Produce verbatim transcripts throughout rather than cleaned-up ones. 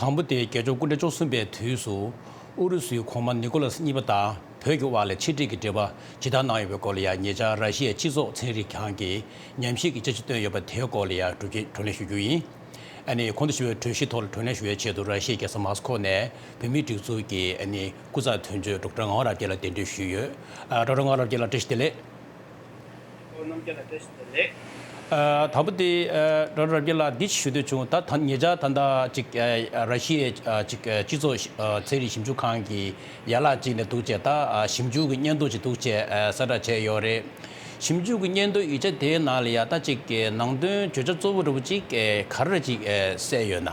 དང་པོ་དེ་རྒྱལ་མཆོག་སྐུ་ཕྲེང་བཅུ་གསུམ་པའི་དུས་སུ་ཨུ་རུ་སུའི་གོང་མ་ནི་ཀོ་ལཱས་གཉིས་པ་དང་བོད་ཀྱི་དབར་ལ་ཕྱི་འབྲེལ་གྱི་འབྲེལ་བ་ཇི་ལྟར་གནང་ཡོད་པའི་སྐོར་ལ་ཡང་ཉེ་ཆར་ར་ཤི་ཡའི་སྤྱི་ཚོགས་ཚན་རིག་ཁང་གི་ཉམས་ཞིབ་ཀྱི་དཔྱད་གཞི་བཏོན་ཡོད་པ་དེའི་སྐོར་ལ་ཡང་སྒྲུབ་ཀྱི་བགྲོ་གླེང་ཞུ་རྒྱུ་ཡིན། ཨ་ནི་གོང་དུ་ཞུ་བའི་གྲོས་གཞི་ཐོག་ལ་བགྲོ་གླེང་ཞུ་བའི་ཆེད་དུ་ར་ཤི་ཡའི་རྒྱལ་ས་མཱ་སི་ཁོ་ནས་བོད་མིའི་སྒྲིག་འཛུགས་ཀྱི་ཨ་ནི་སྐུ་ཚབ་དོན་གཅོད་ཌོག་ཊར་ངག་དབང་རབ་རྒྱས་ལགས་གདན་འདྲེན་ཞུས་ཡོད། ཨ་ཌོག་ཊར་ངག་དབང་རབ་རྒྱས་ལགས་བཀྲ་ཤིས་བདེ་ལེགས། ཨོ་རྣམ་རྒྱལ་ལགས་བཀྲ་ཤིས་བདེ་ལེགས། ཨ་དང་པོ་དེ་ཨ་ཌོག་ཊར་རབ་རྒྱས་ལགས་འདི་ཞུ་འདོད་བྱུང་། ད་ད་ཉེ་ཆར་ད་ལྟ་ཅིག་ཨ་ར་ཤི་ཡའི་ཨ་ཅིག་ཨ་སྤྱི་ཚོགས་ཨ་ཚན་རིག་ཞིབ་འཇུག་ཁང་གི་ཡན་ལག་ཅིག་ནས་འདུག་བྱས། ད་ཨ་ཞིབ་འཇུག་གི་སྙན་ཐོ་ཅིག་འདུག་བྱས་ཨ་གསལ་བསྒྲགས་བྱས་ཡོད་རེད། ཞིབ་འཇུག་གི་སྙན་ཐོའི་ཡིག་ཆ་དེའི་ནང་ལ་ཡ་ད་ཅིག་ནང་དོན་བརྗོད་བྱ་གཙོ་བོ་འདྲ་པོ་ཅིག་ག་རེ་ཅིག་གསལ་ཡོད་ན།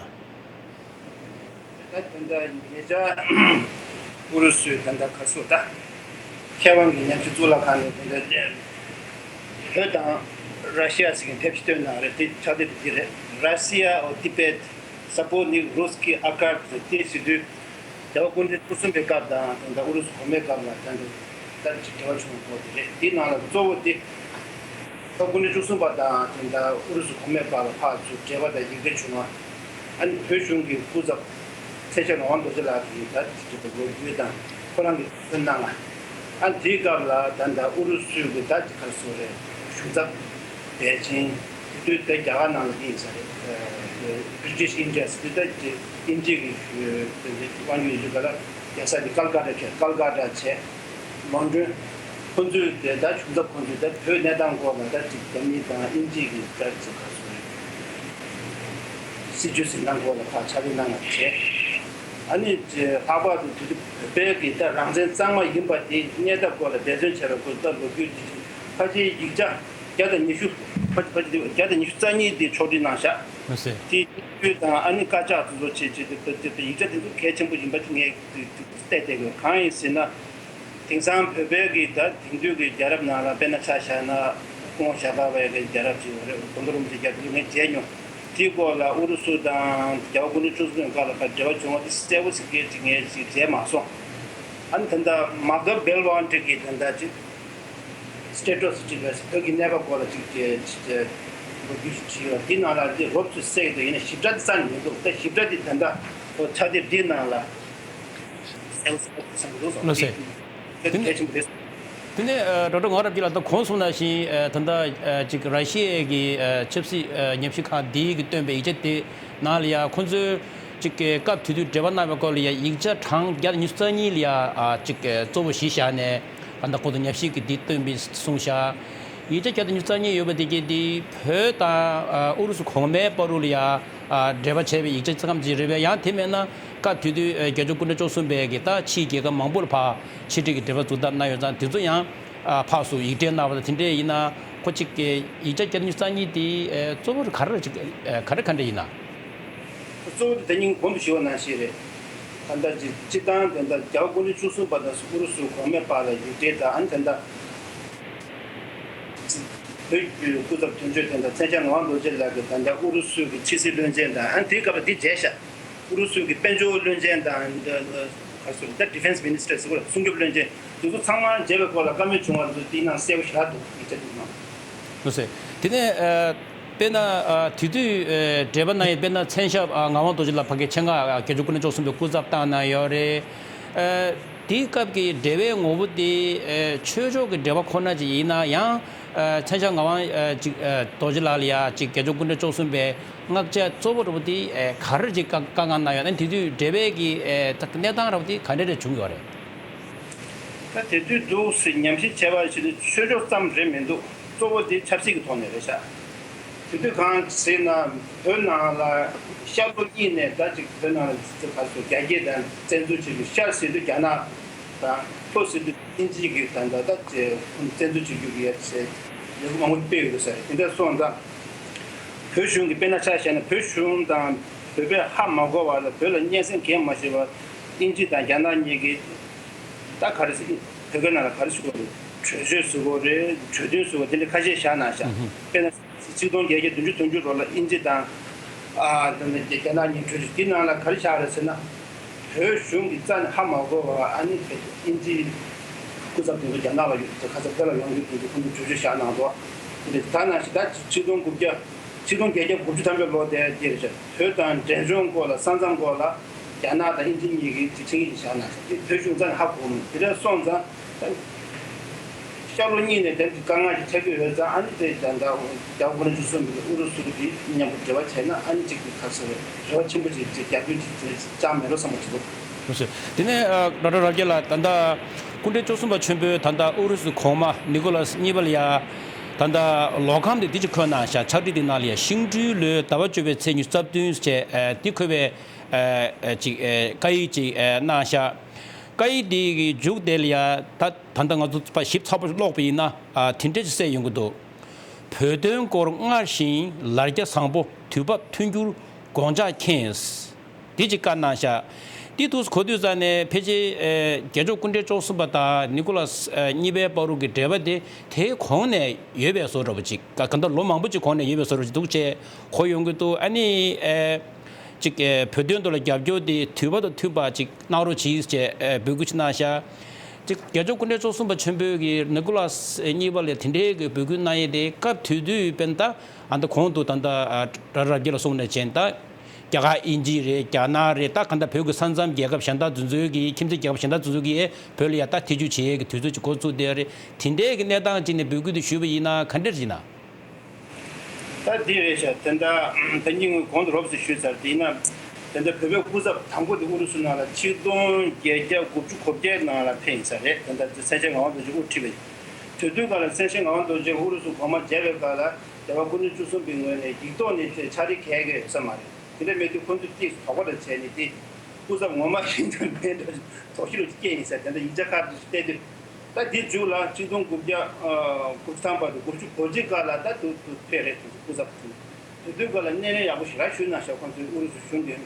ད་ད་ལྟ་ཉེ་ཆར་ཨུ་རུ་སུས་ད་ལྟ་ག་སོ་ད་མཁས་དབང་གི་ཉམས་ཞིབ་གཙུག་ལག་ཁང་ནས་ད་ལྟ་བོད་དང་ར་ཤི་ཡ་ཟེར་མཁན་ཕལ་ཆེར་བཏོན་གནང་རེད། དེ་ཕྱག་དེབ་དེ་རེད། Russia or Tibet, Sputnik, Русский архив ཟེར་དེ་ཟེར་དུས། རྒྱལ་བ་སྐུ་ཕྲེང་བཅུ་གསུམ་པའི་སྐབས་དང་ད་ལྟ་ཨུ་རུ་སུ་གོང་མའི་སྐབས་ལ་ད་ལྟ་ད་ཅིག་འབྲེལ་བ་བྱུང་བའི་སྐོར་དེ་རེད། དེའི་ནང་ལ་གཙོ་བོ་དེ་རྒྱལ་བ་སྐུ་ཕྲེང་བཅུ་གསུམ་པ་དང་ད་ལྟ་ཨུ་རུ་སུ་གོང་མའི་བར་ལ་ཕར་ཚུར་འབྲེལ་བ་དང་ཡིག་འབྲེལ་བྱུང་བ། ཨ་ནི་བོད་གཞུང་གི་སྐུ་ཚབ་མཚན་ཞབས་ངག་དབང་རྡོ་རྗེ་ལགས་ཀྱིས་ད་ཅིག་ལོ་རྒྱུས་དང་ཁོ་རང་གིས་བཏོན་གནང་བ། ཨ་ནི་དེའི་སྐབས་ལ་ད་ལྟ་ཨུ་རུ་སུའི་གི་ད་ཅིག་ག་རེ་ཟེར་རེད། གཞུང་ཚབ་པེ་ཅིང་། དེ་དུས་དེ་རྒྱ་གར་ནང་ལ་དེ་ཡིན་ས་རེད། British India ཟེར་དུས་ད་དབྱིན་ཇི་གི་དབང་སྒྱུར་ཡིན་དུས་ག་ལ་རྒྱལ་ས་དེ་ཀལ་ཀ་ཏ་བྱས། ཀལ་ཀ་ཏ་བྱས། ལོན་ཌོན། ཁོ་ཚོས་དེ་ད་གཞུང་ཚབ་ཁོ་ཚོས་ད་བོད་གནས་སྟངས་སྐོར་ལ་ད་ཅིག་རྒྱ་མི་དང་དབྱིན་ཇི་གི་ད་ཅིག་ག་རེ་ཟེར་རེད། སྲིད་ཇུས་འཛིན་སྟངས་སྐོར་ལ་ཕར་ཕྱག་ལས་གནང་བ་བྱས། ཨ་ནི་ལྷག་པར་དུ་དེ་དུས་བོད་པའི་གི་ད་རང་བཙན་གཙང་མ་ཡིན་པ་དེ་གནས་སྟངས་སྐོར་ལ་འབད་བརྩོན་བྱས་པའི་སྐོར་ད་ལོ་རྒྱུས་ཀྱི་ཕལ་ཆེར་ཡིག་ཆ་བརྒྱ་དང་ཉི་ཤུ། ཕལ་ཕལ་ཆེར་བརྒྱ་དང་ཉི་ཤུ་རྩ་གཉིས་དེ་ཕྱོགས་སྒྲིག་གནང་བཞག་མ་ཟད། དེ་དུས་དང་ཨ་ནི་དཀར་ཆག་དེ་ཚོ་བྱས་བྱས་ཏེ་ད་ད་ད་ཡིག་ཆ་དེ་ཚོ་གལ་ཆེན་པོ་ཡིན་པ་དེ་ངས་བལྟས་བསྡད་དགོས། གང་ཡིན་ཟེར་ན། དེང་སང་བོད་པའི་གི་ད་དེང་དུས་ཀྱི་རྒྱལ་རབས་ནང་ལ་དཔེར་ན་ཆ་བཞག་ན་ཀོང་ཞབས་པ་བའི་གི་རྒྱལ་རབས་ཅིག་ཡོད་རེད། གོང་ས་རིན་པོ་ཆེ་རྒྱལ་པོ་ངས་མཇལ་མྱོང་། དེའི་སྐོར་ལ་ཨུ་རུ་སུ་དང་རྒྱལ་བ་སྐུ་ཕྲེང་བཅུ་གསུམ་པའི་སྐབས་ལ་ཕར་འབྲེལ་བ་བྱུང་བ་དེ་གསལ་པོ་ཞིག་སྐད་ཅིག་ངས་ཅིག་མཇལ་མ་སོང་། ཨ་ནི་ད་ལྟ་མག་དོར་བེལ་ཝན་ཊི་གི་ད་ལྟ་ཅིག་སི་ཊེ་ཊས་ཅིག་ལ་བོད་ཀྱི་གནས་བབ་སྐོར་ལ་ཅིག་ཅིག་ཅིག་ལོ་རྒྱུས་ཤིག་བྲིས་ཡོད། དེའི་ནང་ལ་དེ་རོབ་ཙམ་གསལ་གྱི་འདུག་ཡིན་ན་ཞིབ་ཕྲ་དེ་རྩ་ནས་མི་འདུག་ད་ཞིབ་ཕྲ་དེ་ད་ལྟ་ཕྱག་དེབ་འདིའི་ནང་ལ། ལགས་སོ། དེ་ནས་དེ་ནས་ཨ་ཌོག་ཊར་ངག་དབང་རབ་རྒྱས་ལགས་ད་གོང་གསུངས་ནང་བཞིན་ཨ་ད་ལྟ་ཨ་ཅིག་ར་ཤི་ཡའི་གི་ཨ་ཆབ་སྲིད་ཨ་ཉམས་ཞིབ་ཁང་འདིའི་གི་བཏོན་པའི་ཡིག་ཆ་དེ་ནང་ལ་ཡ་ཁོང་ཚོས་ཅིག་གི་སྐབས་དེ་དུས་འབྲེལ་བ་གནང་བའི་སྐོར་ལ་ཡ་ཡིག་ཆ་གྲངས་བརྒྱ་དང་ཉི་ཤུ་རྩ་གཉིས་ལ་ཡ་ཨ་ཅིག་གི་གཙོ་བོ་གཞི་བཞག་ནས་ཨ་ད་ཁོང་ཚོ་ཉམས་ཞིབ་ཀྱི་འདི་བཏོན་པའི་གསུངས་བཞག་ཡིག་ཆ་བརྒྱ་དང་ཉི་ཤུ་རྩ་གཉིས་ཡོད་པ་དེ་གི་འདི་བོད་དང་ཨ་ཨུ་རུ་སུ་གོང་མའི་བར་དུ་ལ་ཡ་ཨ་འབྲེལ་བ་བྱས་པའི་ཡིག་ཆ་ཙམ་ཅིག་རེད་པས། ཡང་དེ་མེད་ན་སྐབས་དེ་དུས་ཨ་རྒྱལ་མཆོག་སྐུ་ཕྲེང་བཅུ་གསུམ་པས་གི་ད་ཕྱིའི་རྒྱལ་ཁབ་མང་པོ་ལ་ཕར་ཕྱི་འབྲེལ་གྱི་འབྲེལ་བ་འཛུགས་ཐབས་གནང་ཡོད་ཙང་དེ་ཚོ་ཡང་ཨ་ཕར་ཚུར་ཡིག་འབྲེལ་གནང་བ་དང་དེ་འདྲས་ཡིན་ན་ཁོ་གཅིག་གི་ཡིག་ཆ་བརྒྱ་དང་ཉི་ཤུ་རྩ་གཉིས་དེ་ཨ་གཙོ་བོར་ག་རེ་ཅིག་ཨ་ག་རེ་ག་འདྲས་ཡིན་ན། གཙོ་བོ་དེ་ད་ཉིན་གོང་དུ་ཞུས་པ་ནང་བཞིན་རེད། ད་ལྟ་ཅིག་སྤྱིར་བཏང་དེ་ད་རྒྱལ་བ་སྐུ་ཕྲེང་བཅུ་གསུམ་པ་དང་ཨུ་རུ་སུ་གོང་མའི་བར་ལ་ཡིག་འབྲེལ་དང་ཨ་ནི་ད་ལྟ་བོད་ཀྱི་སྐུ་ཚབ་དོན་གཅོད་དེ་ད་མཚན་ཞབས་ངག་དབང་རྡོ་རྗེ་ལགས་ཀྱིས་ད་ལྟ་ཨུ་རུ་སུ་གི་ཕྱི་སྲིད་བློན་ཆེན་དང་ཨ་ནི་དེའི་སྐབས་ལ་དེ་མཇལ་ཤག་ཨུ་རུ་སུ་གི་དཔལ་འབྱོར་བློན་ཆེན་དང་ག་རེ་ཟེར་ད་ཌི་ཕེན་སི་མི་ནི་སི་ཊར་ཟེར་བ་སྲུང་སྐྱོབ་བློན་ཆེན་དེ་ཚོ་ཚང་མ་མཇལ་བའི་སྐོར་ལ་བཀའ་མོལ་བྱུང་བ་ཚོ་དེའི་ནང་གསལ་པོ་ཞེ་དྲག་འདུག་ཡིག་ཆ་དེའི་ནང་། ལགས་སོ། དེ་ནས་ཨ་དཔེར་ན་ཨ་དེ་དུས་ཨ་འབྲེལ་བ་གནང་ཡས་དཔེར་ན་མཚན་ཞབས་ཨ་ངག་དབང་རྡོ་རྗེ་ལགས་ཕ་གིའི་ཆེད་མངགས་ཨ་རྒྱལ་མཆོག་སྐུ་ཕྲེང་བཅུ་གསུམ་པའི་སྐུ་ཚབ་བཏང་གནང་ཡོད་རེད། ཨ་དེའི་སྐབས་ཀྱི་འབྲེལ་བའི་ངོ་བོ་དེ་ཨ་ཆོས་ཕྱོགས་ཀྱི་འབྲེལ་བ་ཁོ་ན་ཅིག་ཡིན་ན་ཡང་ཨ་མཚན་ཞབས་ངག་དབང་ཨ་ཅིག་ཨ་རྡོ་རྗེ་ལགས་ལ་ཡ་ཅིག་རྒྱལ་མཆོག་སྐུ་ཕྲེང་བཅུ་གསུམ་པའི་མངགས་བྱ་གཙོ་བོ་འདྲ་པོ་དེ་ཨ་ག་རེ་ཅིག་བཀའ་བཀའ་མངགས་གནང་ཡོད་ན། དེ་དུས་འབྲེལ་བའི་གི་ཨ་གནས་སྟངས་འདྲ་པོ་དེ་ག་འདྲ་རེ་བྱུང་ཡོད་རེད། ད་དེ་དུས་འདུག་སེ་ཉམས་ཞིབ་བྱས་པ་ཞིག་ནི་ཆོས་ཕྱོགས་ཙམ་རེད་མི་འདུག་གཙོ་བོ་དེ་ཆབ་སྲིད་ཀྱི་ཐོག་ནས་རེད་ཤག་དེ་དུས་གང་ཟེར་ན་བོད་ནང་ལ་ཤར་ལྷོ་གཉིས་ནས་ད་ཅིག་བོད་ནང་ལ་ཅིག་ག་ཚོད་རྒྱ་སྐྱེད་དང་བཙན་འཛུལ་བྱེད་རྒྱུ། ཤར་ཟེར་དུས་རྒྱ་ནག་དང་ལྷོ་ཟེར་དུས་དབྱིན་ཇི་གི་ད་ད་ད་ཅིག་བཙན་འཛུལ་བྱེད་རྒྱུ་གི་ཡ་ཟེར་ལས་འགུལ་མང་པོ་སྤེལ་ཡོད་ཟེར། དེ་འདྲ་སོང་ཙང་བོད་གཞུང་གི་དཔེར་ན་ཆ་བཞག་ན་བོད་གཞུང་དང་བོད་པས་ཧ་མ་གོ་བ་ལ་བོད་ལ་སྙན་སེང་གང་ཡང་མ་ཞུས་པར་དབྱིན་ཇི་དང་རྒྱ་ནག་གཉིས་ཀྱིས། ད་ག་རེ་ཟེར། བོད་སྐད་ནང་ལ་ག་རེ་ཟེར་དགོས་རེད། གྲོས་ཆོད་ཟེར་དགོས་རེད། གྲོས་མཐུན་ཟེར་དགོས་དེ་འདྲ་ཁ་ཤས་བཞག་གནང་ཤག་དཔེར་ན་ཆིག་སྟོང་བརྒྱད་བརྒྱ་བདུན་ཅུ་དོན་དྲུག་ལོ་ལ་དབྱིན་ཇི་དང་ཨ་དེ་ནས་རྒྱ་ནག་གཉིས་གྲོས་ཆོད་དེའི་ནང་ལ་ག་རེ་བཞག་རེད་ཟེར་ན། བོད་གཞུང་གིས་རྩ་ནས་ཧ་མ་གོ་བ་ཨ་ནི་དབྱིན་ཇིའི་སྐུ་ཚབ་དེ་ཚོ་རྒྱ་ནག་ལ་ཡོད་དེ་ཁ་ཚ་བོད་ལ་ཡོང་རྒྱུ་དེ་ཚོ་ཁོང་ཚོས་གྲོས་ཆོད་བཞག་གནང་འདུག་དེ་འདྲ་ད་ནང་བཞིན་ད་ཆིག་སྟོང་དགུ་བརྒྱ་ ཆིག་སྟོང་བརྒྱད་བརྒྱ་དགུ་བཅུ་ཐམ་པའི་ལོ་དེར་དེར་བྱས་བོད་དང་འབྲས་ལྗོངས་སྐོར་ལ་ས་མཚམས་སྐོར་ལ་རྒྱ་ནག་དང་དབྱིན་ཇི་གཉིས་ཀྱིས་དེ་ཆིངས་ཡིག་ཅིག་བཞག་གནང་ཞིང་དེ་བོད་གཞུང་རྩ་ནས་ཧ་གོ་མི་འདུག་དེ་འདྲ་སོང་ཙང་ད་ཤར་ལྷོ་གཉིས་ནས་དེ་འདྲ་དཀའ་ངལ་ཅིག་འཕྲད་ཀྱི་ཡོད་ཙང་ཨ་ནི་དེ་ད་ལྟ་རྒྱལ་བ་སྐུ་ཕྲེང་བཅུ་གསུམ་པས་ཨུ་རུ་སུ་དེ་མཉམ་པོ་འབྲེལ་བ་བྱས་ན་ཨ་ནི་ཅིག་གི་ཁ་སང་རེ་བ་ཆེན་པོ་ཅིག་ཅིག་རྒྱབ་སྐྱོར་ཅིག་ཅིག་བཅངས་མེད་འགྲོ་བསམ་པ་ཅིག་འདུག་དེ་ནས་ཨ་ཌོག་ཊར་རབ་རྒྱས་ལགས། ད་ལྟ་སྐུ་ཕྲེང་བཅུ་གསུམ་པ་ཆེན་པོས་ད་ལྟ་ཨུ་རུ་སུའི་གོང་མ་ནི་ཀོ་ལཱས་གཉིས་པ་ལ་ཡ་ད་ལྟ་ལོ་ཁམས་དེ་འདི་ཅིག་འཁོད་གནང་ཤག་ཕྱག་བྲིས་དེ་ནང་ལ་ཡ་ཤིང་སྦྲུལ་ལོའི་ཟླ་བ་བཅུ་པའི་ཚེས་ཉི་ཤུ་རྩ་བདུན་བྱས་ཨ་འདི་འཁོད་པའི་ཨ་ཨ་ཅིག་ཨ་བཀའ་ཡིག་ཅིག་ཨ་གནང་ཤག་བཀའ་ཡིག་འདི་གི་མཇུག་དེ་ལ་ཡ་ད་ད་ལྟ་ང་ཚོ་ཕར་ཞིབ་ཚགས་པོ་ཀློག་པ་ཡིན་ན་ཨ་དེ་འདྲ་ཅིག་གསལ་ཡོང་གི་འདུག་བོད་དོན་སྐོར་སྔར་བཞིན་ལར་རྒྱ་བཟང་པོ། དུས་བབ་མཐུན་འགྱུར་དགོངས་འཇགས་མཁྱེན། འདི་ཅིག་བཀའ་གནང་ཤག་འདི་ཐུགས་གོ་དུས་ཙང་ནས་ཕལ་ཆེར་ཨེ་རྒྱལ་མཆོག་སྐུ་ཕྲེང་བཅུ་གསུམ་པ་དང་ནི་ཀོ་ལཱས་ཨེ་གཉིས་པའི་བར་དུ་གི་འབྲེལ་བ་དེ་དེའི་གོང་ནས་ཡོད་པའི་བཟོ་འདྲ་པོ་ཅིག་ག་ག་འདྲ་ལོ་མང་པོ་ཅིག་གོང་ནས་ཡོད་པའི་བཟོ་འདྲ་ཅིག་འདུག་ཅེས་གོ་ཡོང་གི་འདུག་ཨ་ནི་ཨེ་ཅིག་ཨེ་བོད་དོན་ཐོག་ལ་རྒྱབ་སྐྱོར་དེ་དུས་བབ་དང་མཐུན་པ་ཅིག་གནང་རོགས་གྱིས་ཅེས་ཨེ་འབོད་སྐུལ་ཅིག་གནང་ཤག་ཅིག་རྒྱལ་མཆོག་སྐུ་ཕྲེང་བཅུ་གསུམ་པ་ཆེན་པོས་ཀྱི་ནི་ཀོ་ལཱས་གཉིས་པ་ལ་དེ་འདྲའི་གི་འབོད་སྐུལ་གནང་ཡས་དེ་སྐབས་དེ་དུས་དཔེར་ན་ད་ཨ་ད་གོང་དུ་ད་ལྟ་ཨ་ཌོག་ཊར་རབ་རྒྱས་ལགས་གསུངས་ནས་བྱས་ད། རྒྱ་གར་དབྱིན་ཇི་རེད། རྒྱ་ནག་རེད། ད་ག་འདྲ་བོད་ཀྱི་ས་མཚམས་རྒྱལ་ཁབ་གཞན་དག་དེ་ཚོའི་གི་ཁྱིམ་མཚེས་རྒྱལ་ཁབ་གཞན་དག་དེ་ཚོ་གིས་བོད་ལ་ཡ་ད་ཐེ་བྱུས་བྱེད་ཡས་ཀྱི་དུས་ཚོད་ཅིག་འགོ་བཙུགས་བསྡད་རེད། དེ་འདྲའི་གི་གནས་སྟངས་ཅིག་ནས་འབོད་སྐུལ་དེ་ཞུས་པ་ཡིན་ན་ག་འདྲ་རེད་ཅེ་ན། ད་འདི་རེད་ཤག་དེ་འདྲ་ད་ཉིན་གོང་དུ་རོབ་ཙམ་ཞུས་ཚར། དེ་ཡིན་ན་དེ་འདྲ་བོད་པའི་སྐུ་ཚབ་དང་པོ་དེ་ཨུ་རུ་སུ་ནང་ལ་ཆིག་སྟོང་བརྒྱད་བརྒྱ་དགུ་བཅུ་གོ་བརྒྱད་ནང་ལ་ཕེབས་ཡིན་ས་རེད། དེ་འདྲ་མཚན་ཆེན་ངག་དབང་རྡོ་རྗེ་དབུ་ཁྲིད་པ་ཡིན། དེ་དུས་སྐབས་ལ་མཚན་ཆེན་ངག་དབང་རྡོ་རྗེ་ཨུ་རུ་སུ་གོང་མ་མཇལ་བའི་སྐབས་ལ་རྒྱལ་བ་སྐུ་ཕྲེང་བཅུ་གསུམ་པའི་ངོས་ནས་ཡིག་ཐོག་ནས་ཕྱག་བྲིས་གང་ཡང་ཡོད་ས་མ་རེད། དེ་འདྲ་མེད་དུས་ཁོང་ཚོས་ཏོག་ཙམ་དོགས་པ་འདྲ་བྱས་ནས་དེ་སྐུ་ཚབ་ངོ་མ་ཡིན་དང་མིན་འདྲ་དོགས་གཞི་རུ་སྐྱེས་ཡིན་ཟེར། དེ་འདྲ་ཡིག་ཆ་ཁག་ཏུ་བལྟས་དུས་ད་དེ་མཇུག་ལ་ཆིག་སྟོང་དགུ་བརྒྱ་དགུ་བཅུ་ཐམ་པ་དང་དགུ་བཅུ་གོ་གཅིག་སྐབས་ལ་ད་དུ་དུ་ཕེབས་རེད། དུ་སྐུ་ཚབ་དུ་དེ་དུས་སྐབས་ལ་སྣེ་ལེན་ཡག་པོ་ཞེ་དྲག་ཞུས་གནང་ཤག་ཁོང་ཚོའི་ཨུ་རུ་སུ་གཞུང་གིས།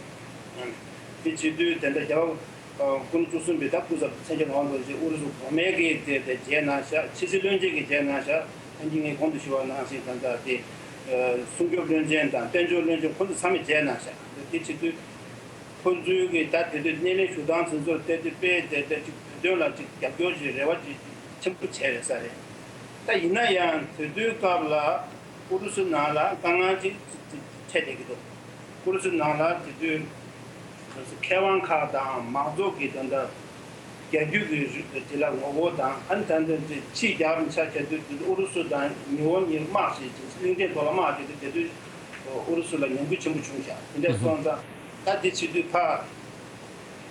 དེ་བྱེད་དུས་དེ་འདྲ་རྒྱལ་བ་སྐུ་ཕྲེང་བཅུ་གསུམ་པའི་ད་སྐུ་ཚབ་མཚན་བརྒྱད་ལོང་རྡོ་རྗེ་ཨུ་རུ་སུ་གོང་མའི་གི་དེ་དེ་མཇལ་གནང་ཤག་ཕྱི་སྲིད་བློན་ཆེན་གྱིས་མཇལ་གནང་ཤག་ཨ་ནི་ངས་གོང་དུ་ཞུས་པ་ནང་བཞིན་ད་ལྟ་དེ་སྲུང་སྐྱོབ་བློན་ཆེན་དང་དཔལ་འབྱོར་བློན་ཆེན་ཁོང་ཚོ་ཚང་མས་མཇལ་གནང་ཤག་དེ་བྱེད་དུས་ཁོང་ཚོའི་གི་ད་དེ་དུས་སྣེ་ལེན་ཞུ་སྟངས་དེ་ཚོར་བལྟས་དུས་དཔེ་དེ་དེ་ཅིག་བོད་དོན་ལ་ཅིག་རྒྱབ་སྐྱོར་ཅིག་རེ་བ་ཅིག་ཆེན་པོ་བྱས་རེད་ས་རེད། ད་ཡིན་ན་ཡང་དེ་དུས་སྐབས་ལ་ཨུ་རུ་སུ་ནང་ལ་དཀའ་ངལ་ཅིག་འཕྲད་བསྡད་ཀྱི་འདུག་ཨུ་རུ་སུ་ནང་ལ་དེ་དུས་མཁས་དབང་ཁག་དང་མང་ཚོགས་ཀྱི་དོན་དག་རྒྱ་བརྒྱུད་ཀྱི་རིགས་དེ་ལ་ངོ་རྒོལ་དང་ཨ་ནི་ད་ལྟ་ཕྱི་རྒྱལ་ཆ་བྱ་དུས་དེ་དུས་ཨུ་རུ་སུ་དང་ཉི་འོང་གཉིས་དམག་བྱས་ཀྱི་གླིང་ཕྲན་ཐོག་ལ་དམག་བྱས་དུས་དེ་དུས་ཨུ་རུ་སུ་ལ་ཉམས་རྒུད་ཆེན་པོ་བྱུང་ཤག་དེ་འདྲ་སོང་ཙང་ད་དེ་བྱེད་དུས་ཕ།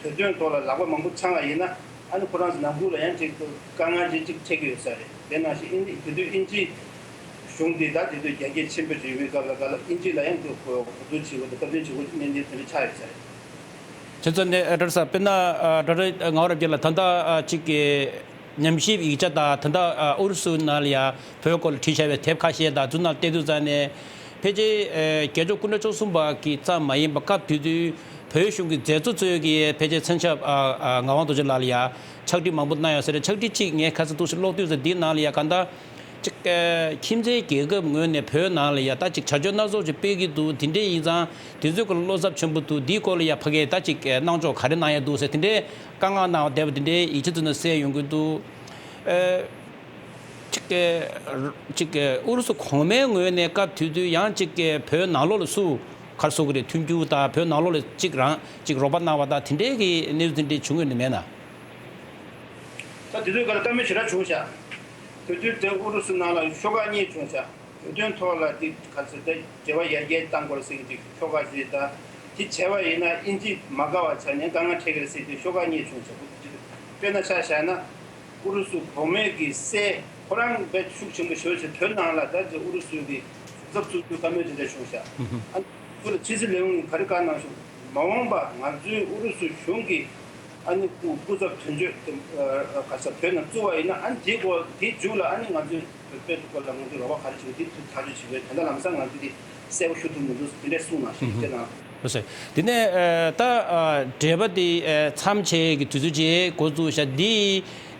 བོད་དོན་ཐོག་ལ་ལག་པ་མང་པོ་འཆང་བ་ཡིན་ན་ཨ་ནི་ཁོ་རང་ཚོ་ནང་ཁུལ་ལ་ཡང་ཅིག་དཀའ་ངལ་ཅིག་ཅིག་འཕྲད་ཀྱི་ཡོད་ས་རེད། དེ་ནང་བཞིན་ཨིན་ཇི་དེ་དུས་ཨིན་ཇི་གཞུང་འདི་ད་དེ་དུས་རྒྱ་སྐྱེད་ཆེན་པོ་ཅིག་ཡོད་པའི་སྐབས་ལ་ག་ལ་ཨིན་ཇི་ལ་ཡང་དེ་གོ་གོ་བསྡུར་བྱེད་དགོས་དང་སྟབས་བདེ་བྱེད་དགོས་ཀྱི་གནད་དོན་དེ་འདྲ་ཆགས་ཡོད་ས་རེད། དེ་ཚོ་ནས་ཨ་ཌོག་ཊར་སར་དཔེར་ན་ཨ་ཌོག་ཊར་ངག་དབང་རབ་རྒྱས་ལགས་ད་ལྟ་ཨ་ཅིག་གི་ཉམས་ཞིབ་ཡིག་ཆ་དང་ད་ལྟ་ཨ་ཨུ་རུ་སུ་ནང་ལ་ཡ་བོད་སྐོར་ལ་བྲིས་བཞག་པའི་དེབ་ཁ་ཤས་དང་ཚོ་ནང་བལྟས་དུས་ཙང་ནས་ཕལ་ཆེར་ཨ་རྒྱལ་མཆོག་སྐུ་ཕྲེང་བཅུ་གསུམ་པ་གི་ཙམ་མ་ཡིན་པ་སྐབས་དེ་དུས་བོད་གཞུང་གི་མཛད་གཙོ་ཚོས་ཀྱི་ཕལ་ཆེར་མཚན་ཆབ་ཨ་ཨ་ངག་དབང་རྡོ་རྗེ་ལགས་ལ་ཡ་ཕྱག་བྲིས་མང་པོ་གནང་ཡོད་ས་རེད། ཕྱག་བྲིས་གཅིག་ངས་ཁ་སང་ཏོག་ཙམ་ཀློག་དུས་ཙང་འདིའི་ནང་ལ་ཡ་ག་ད་ཅིག་ཨ་ཁྱིམ་མཚེས་རྒྱལ་ཁབ་ངོས་ནས་བོད་ནང་ལ་ཡ་ད་ཅིག་བྱ་སྤྱོད་སྣ་ཚོགས་ཅིག་སྤེལ་གྱི་འདུག་དེ་འདྲས་ཡིན་ཙང་དེ་ཚོའི་སྐོར་ལ་བློ་འཚབ་ཆེན་པོ་འདུག་འདིའི་སྐོར་ལ་ཡ་ཕ་གིས་ད་ཅིག་ཨ་གནང་ཕྱོགས་ག་རེ་གནང་ཡ་འདུག་ཟེར་དེ་འདྲས་བཀའ་མངགས་གནང་བ་བསྡད་པ་དེ་འདྲའི་ཡིག་ཆ་ཚོ་ནས་གསལ་ཡོང་གི་འདུག་ཨ། གཅིག་གི་གཅིག་གི་ཨུ་རུ་སུ་གོང་མའི་ངོས་ནས་སྐབས་དེ་དུས་ཡང་གཅིག་གི་བོད་ནང་ལོགས་ལ་སུ་ག་རེ་ཟེར་དགོས་རེད། མཐུན་འགྱུར་དང་བོད་ནང་ལོགས་ལ་གཅིག་རང་གཅིག་རོགས་པ་གནང་བ་དང་དེ་འདྲའི་གི་གནས་ཚུལ་དེ་འདྲའི་བྱུང་ཡོད་ནི་མེད་ན། ད་དེ་དུས་སྐབས་ལ་བཀའ་མོལ་ཞེ་དྲག་བྱུང་ཤག་དེ་དུས་དེ་ཨུ་རུ་སུ་ནང་ལ་ཤོག་ཁག་གཉིས་བྱུང་ཤག་བོད་དོན་ཐོག་ལ་དེ་ག་ཚོད་དེ་འབྲེལ་བ་ཡར་རྒྱས་གཏང་དགོས་རེད་ཟེར་གྱི་ཤོག་ཁག་ཞིག་དང་། དེ་བྱས་པ་ཡིན་ན་དབྱིན་ཇི་མ་དགའ་བ་ཆགས་ནས་དཀའ་ངལ་འཕྲད་ཀྱི་རེད་ཟེར་དུས་ཤོག་ཁག་གཉིས་བྱུང་ཤག་དཔེར་ན་ཆ་བཞག་ན། ཨུ་རུ་སུ་གོང་མའི་གི་སྲས་ཁོ་རང་དཔེ་ཤུགས་ཆེན་པོ་ཞེ་པོ་ཅིག་བོད་ནང་ལ་ད་ཅིག་ཨུ་རུ་སུ་གི་གཟབ་གཟབ་ཚུལ་བཀའ་མོལ་དེ་འདྲ་བྱུང་ཤག་ཨ་ཁོ་ལ་ཕྱི་སྲིད་ལས་ཁུངས་ག་རེ་བཀའ་གནང་སོང་། མ་འོངས་པ་ང་ཚོའི་ཨུ་རུ་སུ་གཞུང་གི་ཨ་ནི་སྐུ་སྐུ་ཚབ་དོན་གཅོད་དེ་ག་ས་བོད་ནང་བཙུགས་པ་ཡིན་ན་ཨ་ནི་དེའི་སྐོར་དེའི་མཇུག་ལ་ཨ་ནི་ང་ཚོའི་བོད་དོན་སྐོར་ལ་ང་ཚོས་རོགས་པ་ག་རེ་བྱེད་དགོས་དེ་ཐག་གཅོད་བྱེད་དགོས། ད་ལྟ་ལམ་སང་ང་ཚོས་དེ་གསལ་པོ་ཞུ་ཐུབ་མི་འདུག་དེ་འདྲ་གསུངས་གནང་ཞིག་དེ་ནང་། ལགས་སོ། དེ་ནས་ཨ་ད་ཨ་འབྲེལ་བ་དེ་ཨ་མཚམས་ཆད་ཀྱི་དུས་ཚོད་ཅིག་འགོ་བཙུགས་ཤག་འདི་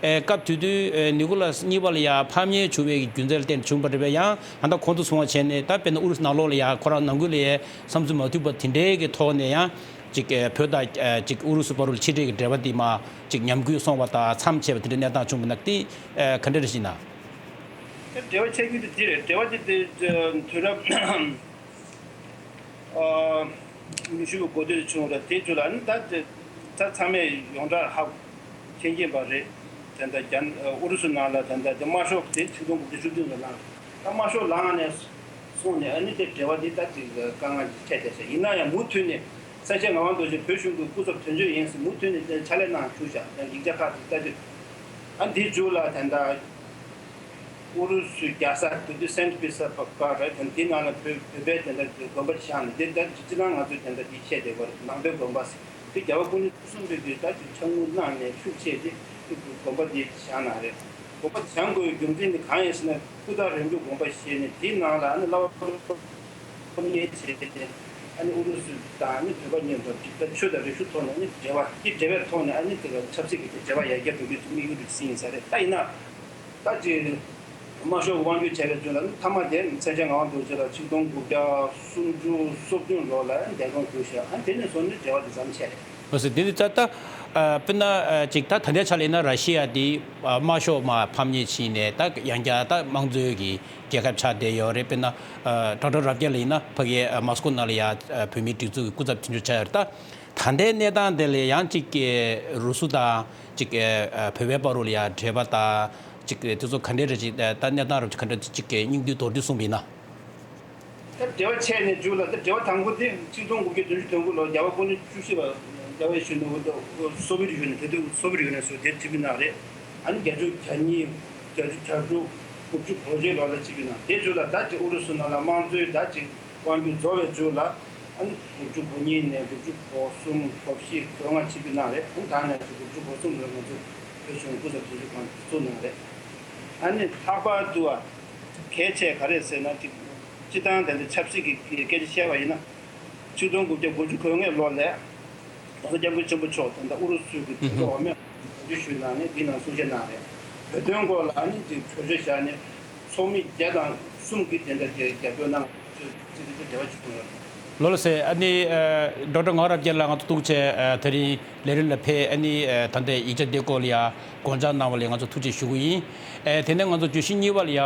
ཨ་སྐབས་དེ་དུས་ཨ་ནི་ཀོ་ལཱས་གཉིས་པ་ལ་ཡ་ཕམ་ཉེས་བྱུང་བའི་རྒྱུ་མཚན་ལ་བརྟེན་བྱུང་བ་རེད་པས། ཡང་ད་ལྟ་གོང་དུ་གསུངས་པ་བྱས་ནས་ད་དཔེར་ན་ཨུ་རུ་སུ་ནང་ལོགས་ལ་ཡ་ཁོ་རང་ནང་ཁུལ་ལ་ཡ་བསམ་ཚུལ་མ་མཐུན་པ་དེ་འདྲའི་གི་ཐོག་ནས་ཡང་ཅིག་ཨ་བོད་དང་ཨ་ཅིག་ཨུ་རུ་སུ་བར་ལ་ཕྱི་འབྲེལ་གྱི་འབྲེལ་བ་དེ་མར་ཅིག་ཉམས་རྒུད་སོང་བ་དང་མཚམས་ཆད་པ་དེ་འདྲའི་གནས་སྟངས་བྱུང་བ་ན་དེ་ཨ་ག་འདྲ་རེད་ཞེ་ན། འབྲེལ་བ་ཆད་རྒྱུ་དེ་འདི་རེད། འབྲེལ་བ་དེ་དེ་དུས་རབས། ཨ་ནུས་ཤུགས་གོ་བདེ་བྱུང་རེད། དེ་ཚོ་ལ་ནི་ད་དེ་ད་ཚང་མས་ཡོངས་གྲགས་ཧ་མཁྱེན་མཁྱེན་པ་རེད། དེ་འདྲ་རྒྱ་ཨུ་རུ་སུ་ནང་ལ་དེ་འདྲ་དེ་དམར་ཤོག་དེ་ཆིག་སྟོང་དགུ་བརྒྱ་བཅུ་བདུན་ལ་ལངས། ད་དམར་ཤོག་ལངས་ནས་སོང་ནས་ཨ་ནི་དེ་འབྲེལ་བ་དེ་ད་ཅིག་དཀའ་ངལ་འཕྲད་བསྡད་ཤག་ཡིན་ན་ཡང་མུ་མཐུད་ནས་སེང་ཆེན་ངག་དབང་རྡོ་རྗེ་བོད་གཞུང་གི་སྐུ་ཚབ་དོན་གཅོད་ཡིན་ཟེར་མུ་མཐུད་ནས་དེ་ཕྱག་ལས་གནང་བཅུག་ཤག་ཡང་ཡིག་ཆ་ཁག་ཅིག་ལྟ་དུས་ཨ་འདིའི་མཇུག་ལ་དེ་འདྲ། ཨུ་རུ་སུའི་རྒྱལ་ས་དེ་དུས་སེན་པི་ཏེར་སྦུག་རེད། དེ་འདི་ནང་ལ་བོད་བོད་པའི་དེ་འདྲ་དགོན་པ་བཞེངས་ནས། དེ་ལྟར་སྤྱི་བཏང་ང་ཚོས་དེ་འདྲ་འདི་བཤད་བསྡད་པ་རེད། ནང་པའི་དགོན་པ་ཟེར་དེ་རྒྱལ་བ་སྐུ་ཕྲེང་བཅུ་གསུམ་པའི་དུས་ད་དེ་ཕྱག་དངུལ་གནང་ནས་ཤུགས་ཆེ་དེ་དེ་དགོན་པ་འདི་བཞེངས་གནང་རེད། དགོན་པ་བཞེངས་དགོས་པའི་རྒྱུ་མཚན་དེ་གང་ཡིན་ཟེར་ན། སྐུ་ཐང་རིམ་གྲོ་དགོན་པ་བཞེངས་ནས་དེའི་ནང་ལ་ཨ་ནི་བླ་བ་སློབ་གཉེར་བྱས་ཏེ། ཨ་ནི་ཨུ་རུ་སུ་དང་ཨ་ནི་བོད་པ་གཉིས་བར་གྱི་ད་ཆོས་དང་རིག་གཞུང་ཐོག་ནས་ཨ་ནི་འབྲེལ་བ་དེ་འབྲེལ་བའི་ཐོག་ནས་ཨ་ནི་དེ་ལ་ཆབ་སྲིད་ཀྱི་དེ་འབྲེལ་བ་ཡར་རྒྱས་འགྲོ་རྒྱུའི་དམིགས་ཡུལ་རེད་ཟེར་ཡིན་ས་རེད། ད་ཡིན་ན། ད་ཅིག་དམར་ཤོག་གི་དབང་སྒྱུར་བྱས་པའི་རྗེས་ལ་ནི་མཐའ་མ་དེ་སེང་ཆེན་ངག་དབང་རྡོ་རྗེ་ལགས་ཆིག་སྟོང་དགུ་བརྒྱ་སུམ་ཅུ་སོ་བདུན་ལོ་ལ་འདས་གྲོངས་གྱུར་ཤག་ཨ་དེ་ནས་བཟུང་ནས་འབྲེལ་བ་དེ་ཟམ་ཆད་རེད། འོ་ཟེར་དེ་ནི་ད་ལྟ་ཨ་དཔེར་ན་ཨ་ཅིག་ད་ད་ལྟའི་ཆ་ལ་ཡིན་ན་ར་ཤི་ཡ་དེ་ཨ་དམར་ཤོག་མར་ཕམ་ཉེས་ཕྱིན་ནས། ད་ཡང་བསྐྱར་ད་དམངས་གཙོའི་གི་རྒྱལ་ཁབ་ཆགས་བསྡད་ཡོད་རེད། དཔེར་ན་ཨ་ཌོག་ཊར་རབ་རྒྱས་ལགས་ཡིན་ན་ཕ་གིའི་ཨ་མོ་སི་ཀོ་ནང་ལ་ཡ་ཨ་བོད་མིའི་སྒྲིག་འཛུགས་ཀྱི་སྐུ་ཚབ་དོན་གཅོད་ཆགས་ཡོད་རེད། ད་ད་ལྟའི་གནས་སྟངས་དེ་ལ་ཡང་ཅིག་རུ་སུ་དང་ཅིག་ཨ་བོད་པའི་བར་ལ་ཡ་འབྲེལ་བ་དང་ཅིག་དེ་ཚོ་ག་འདྲས་རེད། ཅིག་ད་གནས་སྟངས་རབ་ཅིག་ག་འདྲས་ཅིག་སྙིང་བསྡུས་མདོར་བསྡུས་གསུངས་པ་ཡིན་ན། ད་འབྲེལ་བ་ཆད་ནས་མཇུག་ལ་ད་འབྲེལ་བ་དང་པོ་དེ་ཆིག་སྟོང་དགུ་བརྒྱ་བདུན་ཅུ་དོན་དགུ་ལོར་རྒྱལ་བ་སྐུ་ཕྲེང་བཅུ་བཞི་པ་རྒྱལ་བའི་གཞོན་ནུ་སོ་བི་ཡེཊ་ཡུ་ནི་ཡན། དེ་དུས་སོ་བི་ཡེཊ་ཡུ་ནི་ཡན་ཟེར་དེ་བྲིས་པའི་ནང་རེད། ཨ་ནི་བརྒྱད་ཅུ་གྱ་གཉིས། བརྒྱད་ཅུ་གྱ་དྲུག་དགུ་བཅུ་གོ་གཅིག་ལོ་ལ་བྲིས་པའི་ནང་། དེ་མཇུག་ལ་ད་ཅིག་ཨུ་རུ་སུ་ནང་ལ་དམངས་གཙོའི་ད་ཅིག་དབང་སྒྱུར་རྫོགས་པའི་མཇུག་ལ། ཨ་ནི་དགུ་བཅུ་གོ་གཉིས་ནས་དགུ་བཅུ་གོ་གསུམ། གོ་བཞི། གོ་ལྔ་བྲིས་པའི་ནང་རེད། ཨ་ནི་ད་ནས་དགུ་བཅུ་གོ་གསུམ་ལོར་ང་ཚོ་བོད་གཞུང་སྐུ་ཚབ་དོན་གཅོད་ཁང་བཙུགས་གནང་རེད། ཨ་ནི་ལྷག་པར་དུ་ཨ་གལ་ཆེ་ག་རེ་ཟེར་ན། ཅིག་སྤྱི་བཏང་དེ་འདྲ་ཆབ་སྲིད་ཀྱི་སྐད་ཆ་བཤད་པ་ཡིན་ན། ཆིག་སྟོང་དགུ་བརྒྱ་དགུ་བཅུ་གོ་ལྔ་ལོ་ལ་༸གོང་ས་༸སྐྱབས་མགོན་ཆེན་པོ་མཆོག་དང་ཨུ་རུ་སུའི་གི་དོན་གཅོད་འོག་མའི་གོ་སྒྲིག་ཞུས་གནང་ནས་འདི་ནང་གསུང་བཤད་གནང་རེད། བོད་དོན་སྐོར་ལ་ཨ་ནི་ཅིག་གྲོས་ཆོད་བཞག་ནས་ཚོགས་མི་བརྒྱ་དང་གསུམ་གྱིས་དེ་འདྲ་དེ་རྒྱབ་སྐྱོར་གནང་། ཅིག་ཅིག་ཅིག་འབྲེལ་བ་བྱུང་ཡོད། ལགས་སོ། ཨ་ནི་ཨ་ཌོག་ཊར་ངག་དབང་རབ་རྒྱས་ལགས་ང་ཚོ་ཐུགས་རྗེ་ཆེ། ཨ་དེ་རིང་ལས་རིམ་ལ་ཕེབས། ཨ་ནི་ཨ་ད་ལྟའི་ཡིག་ཆ་འདི་སྐོར་ལ་ཡ་དགོངས་འཆར་གནང་བ་ལ་ང་ཚོ་ཐུགས་རྗེ་ཞུ་གི་ཡིན། ཨ་དེ་ནས་ང་ཚོ་བརྗོད་གཞི་གཉིས་པ་ལ་ཡ།